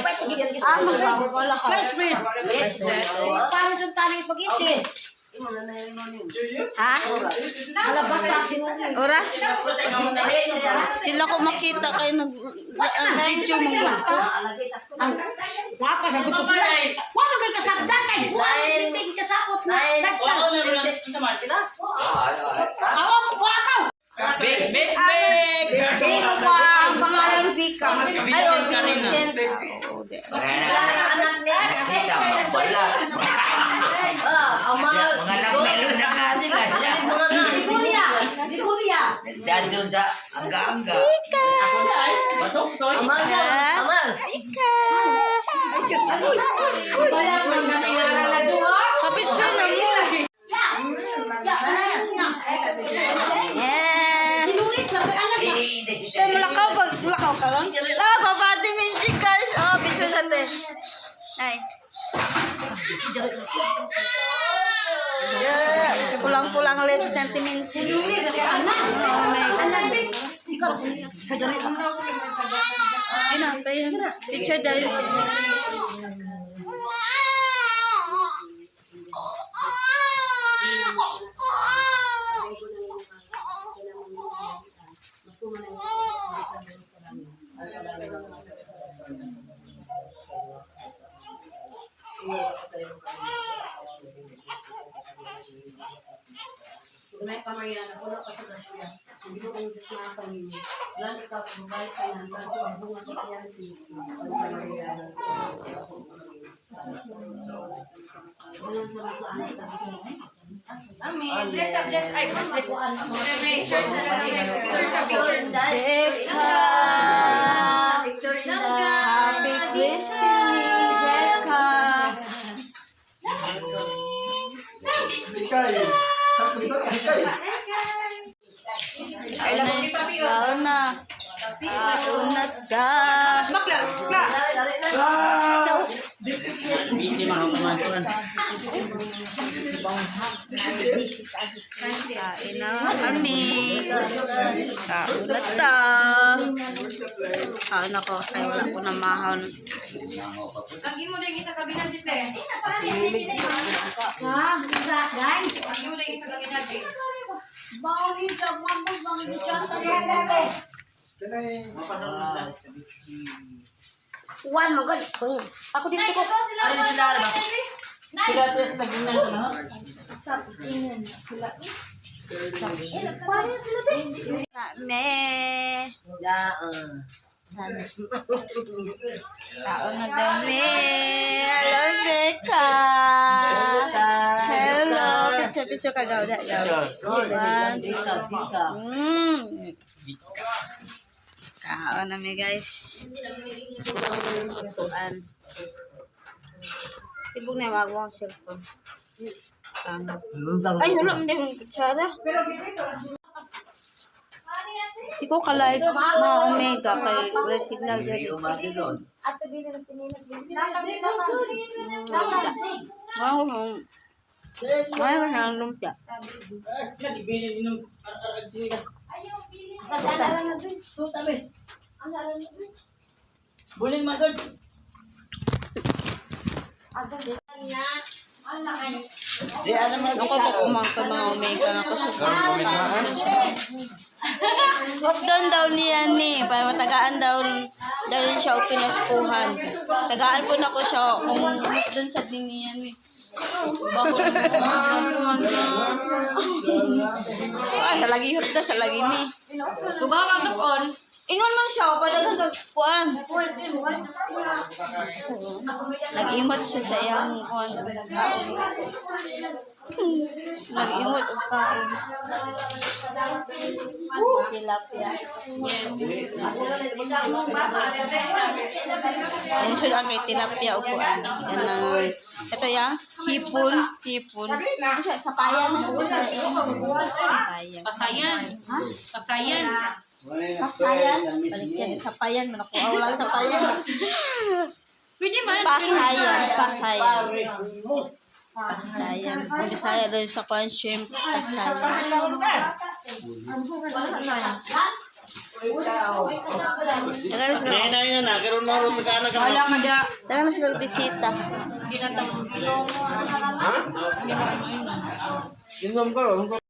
Ah, wala ka. Slice bread. Paano sa tali spaghetti? Ha? Kalabasa, sinuli. Oras? Sila ko makita kay nag ang video mo ko. Wapa sa gusto ko. Wa man kay kasakdan kay buwan hindi kasakot na. Saktan. Awa mo wa ka. Big, big, big! Sino pa ang pangalan Vika? Ay, oh, Vincent Karina. Vincent. Oo, di. Anak niya. Nakita, wala. Ah, amal. Mga nagmelo na nga nila. Mga nga. Siguria. Siguria. Nagdadyon sa angga-angga. Ako na ay. Batok to. Amal siya. Amal. Vika! Kapicture na mo. Yeah. Sinulit na kay anak na. Kaya mulakaw pag mulakaw ka lang. Ah, babati minji guys. Oh, picture sa te. Ay. Yeah. Kulang-kulang lips ng timinsi. Sinulit na kay anak. Oh my God. Ikaw kadari lang. Ayun na, pray yun. Picture dahil siya. Tunay pa Mariana, puno ka sa grasya. Ang Ginoong Diyos na Panginoon. Lan ikaw ang babae ka na, radyo ang bunga sa tiyan si Jesus. Santa Mariana, Walang sa mga anak na Amen. Bless up, bless. Ay, bless, bless. Picture na lang ngayon. Picture sa picture. Becca! Picture in the... Happy Christmas, Becca! Bikay. Sa dito na bikay. Kaon na. Kaon na ta. Bakla, bakla. Dali na. Ah! This is Busy mga kumantuan. Kain na kami. Kaon na ta. Kaon ako. Kaya wala ko na mahon. Ang imo na yung isa kabinan si Te. Ha, isa, guys. Ang imo na yung isa kabinan, Jay. Bawin sa mambo bang sa Kanay One mo god. Ako dito ko. Ano sila ba? Sila test naging na no? Kami. Yeah. Kaon na dami. Hello, Becca. Hello. Picture, picture ka gaw. One, two. Dika, dika. Kaon na mi, guys. Tuan. Tibog na yung bago ang cellphone. Tama. Ay, wala. Hindi mo kutsara. Di ko ka-live mga omega kay wala signal Hindi dyan. umagi doon. Wow. Ay, kasi ang lumpia. Nagibili inom arag sinigas. Suta be. Buling magod. Di ano man Ako pag umangka mga omega ako sa Lockdown daw niya ni, para matagaan daw dahil siya o pinaskuhan. Tagaan po na ko siya kung doon sa din niya ni. Bago ah, sa lagi hot sa lagi ni. Tugaw ang on. Ingon man siya, padaghan kag kuan. Nag-imot siya sa iyang kuan. Nag-imot og kain. Tilapia. Yes. Ayun siya ang kay tilapia o kuan. Yan ang ito yang hipon, hipon. Ay, sapayan na. Sapayan. Pasayan. Ha? Pasayan. Pasayan? Balik yan. Sapayan. Manakuha lang sapayan. Pwede man. Pasayan. Pasayan. Pasayan. Kung Bisaya dahil sa kuan shrimp. Pasayan. Taga na sila. Nay na na karon mo ron tagaan na ka. Wala ka da. Taga na sila bisita. Hindi na tamo. Ha? Inom ka ron.